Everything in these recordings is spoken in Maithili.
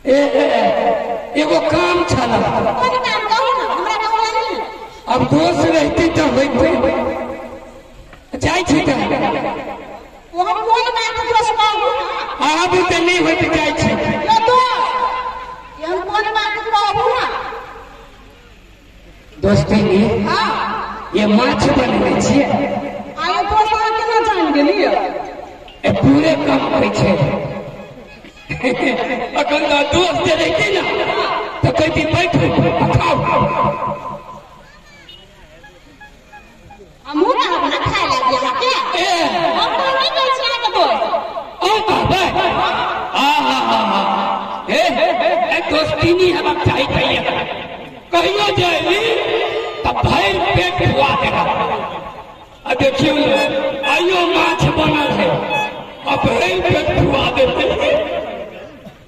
ए एगो काम छला। कोन काम कहू ना, हमरा कहू नहीं। अब दोस्त रहती तो होते जाय छी त वो हम कोन बात दोस्त कहू ना। आब त नहीं होत जाय छी। यो दोस्त ये हम कोन बात कहू ना। दोस्ती ने हां ये माछ बनबै छी। आयो दोस्त अहाँ केना जान गेलियै? ए पूरे काम होइ छै। अखन त दोस्त रहती ना तो कहती बैठू खाओ। हमहूँ कहब ना खाय लागी अहाँके। हम तो नहीं कहै छी अहाँके दोस्त। ओ कहबै आ हा हा हा हे ए दोस्ती नहीं हेबाक चाही। कहियो कहियो जायली त भरि पेट खुआ देगा। आ देखियौ आइयो माछ बनल है आ भरि पेट खुआ देते।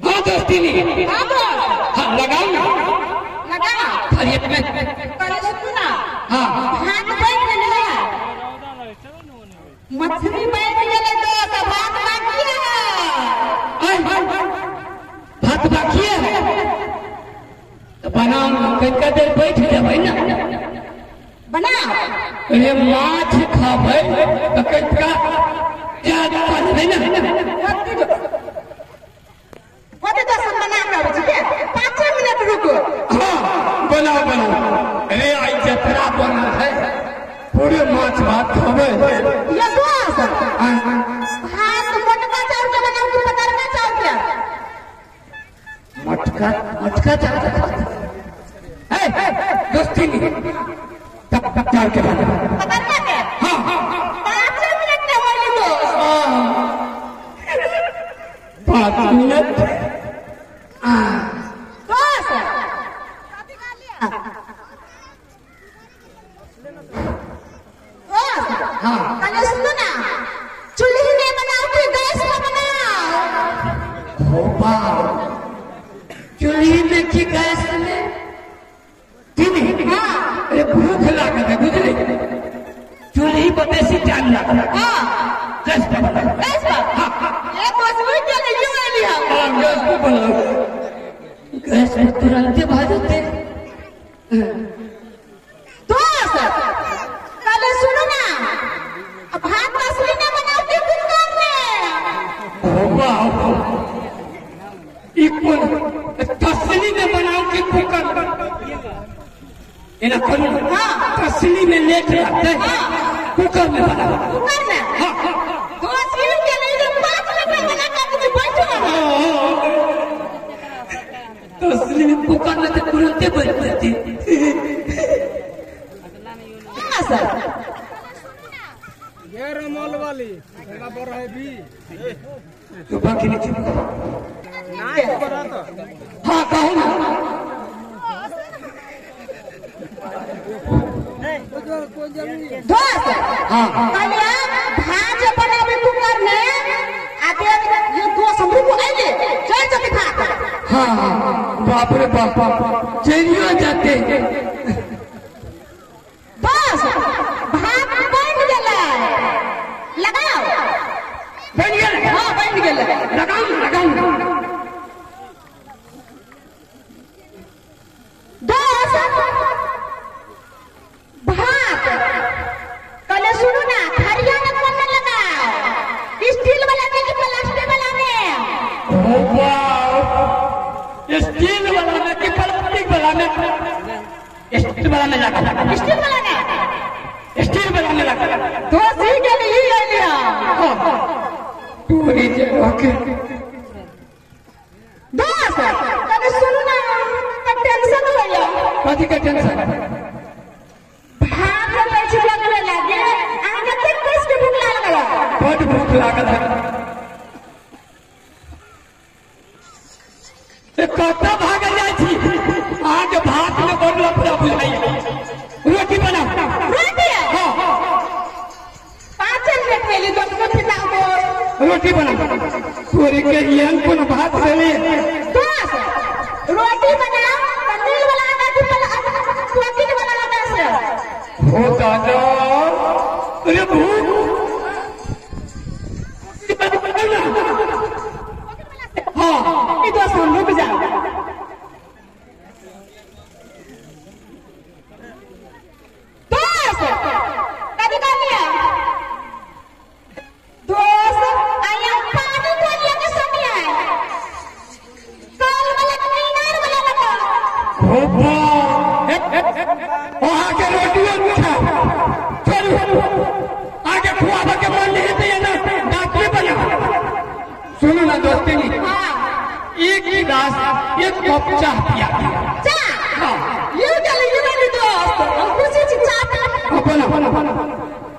हाँ दोस्ती नहीं। हाँ दोस्त। हाँ लगाओ ना। लगाओ। थाली में पहले सुनू ना। हाँ भात बनि गेलै, मछली बनि गेलै दोस्त, भात बाकी है। भात बाकी है तो बनाओ ना। कनिका देर बैठ जेबै ना। बनाओ। अरे माछ खाबै तो कनिका ज्यादा बनबै ना। होते दोस्त हम बना के आबै छी के 5 मिनट रुको। हाँ बनाओ बनाओ। अरे आई जतरा बनल है पूरे माछ भात खाबै। ये दोस्त भात मोटका चाउर के बनाऊ कि पतरका चाउर के? मोटका मोटका चाउर के। ए दोस्ती नहीं तब चाउर के बनाओ। पतरका के? हाँ 5 मिनट में होई दोस्त। 5 मिनट। दोस्त हाँ पहले सुनो ना, चूल्ही में बनाओ कि गैस में बनाओ? हो बाप, चूल्ही में कि गैस में? तीन। हाँ अरे भूख लागल है बुझली। चूल्ही पर बेसी टाइम लागल। हाँ गैस पर बनाओ। गैस पर? हाँ ये दोस्त रुक गेलै, यूं एली हम। हाँ गैस पर बनाओ। गैस पर तुरंते भा जेतै। दोस्त पहले सुनो ना, भात तसली में बनाओ कि कुकर में? ओ बाप, ई कोन तसली में बनाओ कि कुकर? एना करू। हाँ तसली में लेट लगतै। कुकर में बनाओ। कुकर में? हाँ दोस्त यूं के नहीं तो 5 मिनट में बना के आबै छी, बैठो ना। तसली में कुकर में तो तुरंते बन जेतै। हाँ सर ये रमोल वाली मेरा बड़ है भी तो बाकी नहीं। ना बड़ा तो हाँ कहू ना। दोस्त हाँ कहलिए भात जे बनाबै कुकर में आ देव ये दोस्त हम रुको आइले चल जते भात। हाँ बाप रे बाप चलियो जाते। बस भात बनि गेलै। लगाओ। बनि गेलै? हाँ बनि गेलै। लगाओ लगाओ। दोस्त भात कहले सुनू ना, थरिया में कोन में लगाओ? स्टील वाला में कि प्लास्टिक वाला में? ओ बाप, स्टील वाला में कि प्लास्टिक वाला में? स्टील वाला में लगा। स्टील वाला में? स्टील वाला में लगा। दोस्त ही के लिए आइली हम। पूरी जगह के दोस्त कहले सुनू ना, टेंशन होइया। कथी के टेंशन? भात बनबै छी बनबै लागे, अहाँ कतेक पैस के भूख लागल है? बड भूख लागल है। कतऽ भागल जाइ छी? अहाँके भात में बड लफड़ा बुझाइया। रोटी बनाओ। रोटी? हाँ 5 मिनट में एली दोस्त रोटी बनाओ। रोटी बनाओ। तोरी के एहन कोन भात भेलै? दोस्त रोटी बनाओ पनीर वाला आटा कि प्लास्टिक वाला आटा से? हो दादा, अरे भूख हाँ ई दोस्त हम रुक जाओ। वहाँ के रोटियों छोड़ू आगे खुआबा के मन नहीं दैया ना डॉक्टर बना। सुनू ना दोस्ती एक गिलास एक कप चाह पिया चाह। ये चल ये वाली दोस्त हम खुशी छी चाह अपन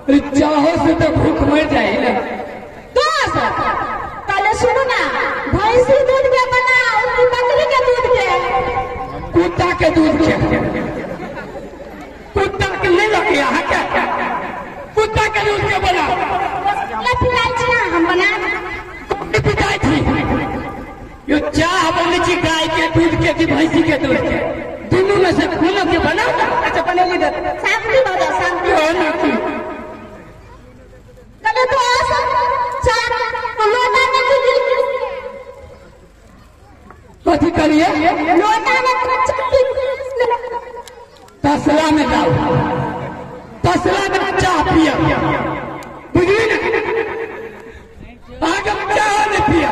अरे चाहो से तो भूख मर जाए ना दोस्त। पहले सुनो ना भैंसी दूध के बनाओ कि बकरी के दूध के? कुत्ता के दूध के। कुत्ता के नहीं लगे यहाँ क्या कुत्ता के दूध के बनाओ। पिताई छी हम बना पिताई छी यो चाह बनै छी गाय के दूध के कि भैंसी के दूध के दोनों में से कोनो के बनाओ। अच्छा बनेली दे शांति हो जाओ शांति हो ना की कले तो चाह लोटा में कथी करिए लोटा में तसला में जाओ तसला में चाह पिया बुझली ना आगे चाह नहीं पिया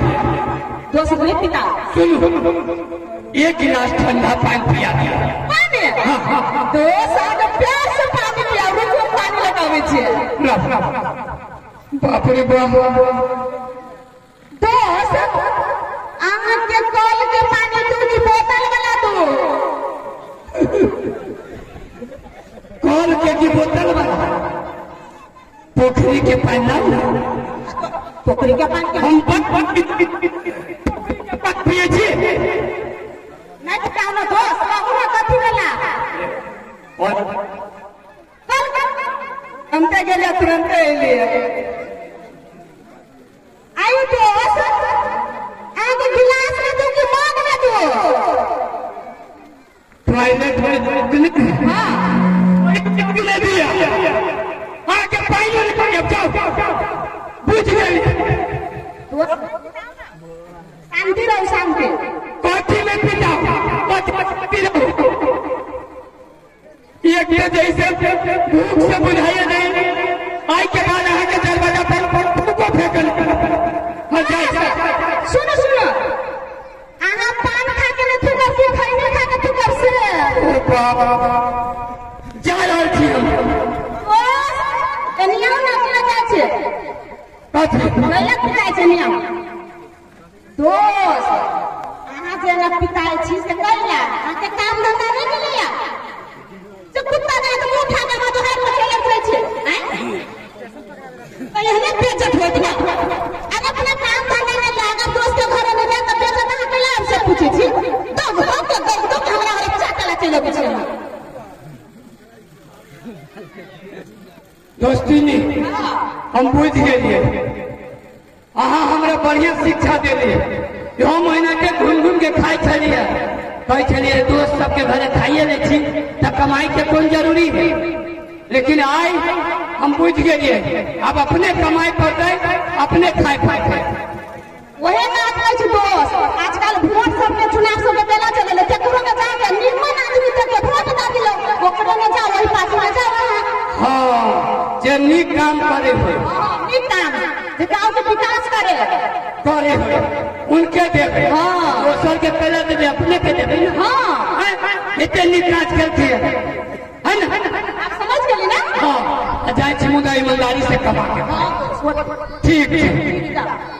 दोस्त नहीं पीता। सुनो एक गिलास ठंडा पानी पिया दिया पानी। दोस्त आगे प्यार से पानी पिया रुको पानी लगावे छे। बाप रे बाप दोस्त अहाँ के कल के पानी दू की बोतल वाला दू? कल के की बोतल वाला पोखरी के पानी ना पोखरी के पानी हम पिए छी नहीं पिताओ ना दोस्त कहू ना कथी वाला और हम ते गेलिए तुरंत एलिए। आयु दोस्त आगे गिलास में दू कि मग में दू? टॉयलेट में हाँ दिया आगे पानी नहीं पिए जाओ बुझ गई शांति रहो शांति। कथी में पिताओ कथी रहो एक जैसे भूख से बुझाइए नहीं आई के बाद अहाँ के दरवाजा पर फूको फेंकल। हाँ जाए जाए सुनो सुनो अहाँ पान खा के नहीं थूकब कि खैनी खा के थूकब से? जा रहल छी हम। एनिया ना केना जाइ छै कथी कैला पिताइ छै एनिया? दोस्त अहाँ जे एना पिताइ छी से कैला अहाँके काम धंधा नहि मिलैया जे कुत्ता जाय तऽ मुँह उठा के हमरा दोहार पर चलि जाइ छै एहने बेइज्जत होइत ना। अगर अपना काम धंधा नहि लागत दोस्त के घरे नहि जायब तऽ बेइज्जत अहाँ कैला हमसे पूछै छी? दग दग दग दग हमरा घरे चाटला चलि अबै छै। दोस्ती हम बुझ गेलिए अहाँ हमरा बढ़िया शिक्षा देलिए। हम महीना के घूम घूम के खाइ छलिए कहै छलिए दोस्त सबके घरे खाइए लै छी तऽ कमाई के कोन जरूरी है। लेकिन आइ हम बुझ गेलिए अब अपने कमाई पड़तै अपने खाए पड़तै। वही बात कहै छी दोस्त आजकल वोट सबके चुनाव सबके बेला चलल केकरो में जाके निमन आदमी तक के वोट दऽ दियौ ओकरो में जाओ वही पार्टी में जाओ। हाँ जे नीक काम करे होय नीक काम जे गाँव के विकास करे करे होय उनके देबै। हाँ दोसर के पहले देबै अपने के देबै ना। हाँ एते नीक काज करती है ना? आप समझ गेली ना? हाँ जाए छी मुदा ईमानदारी से कमा के। हाँ ठीक ठीक।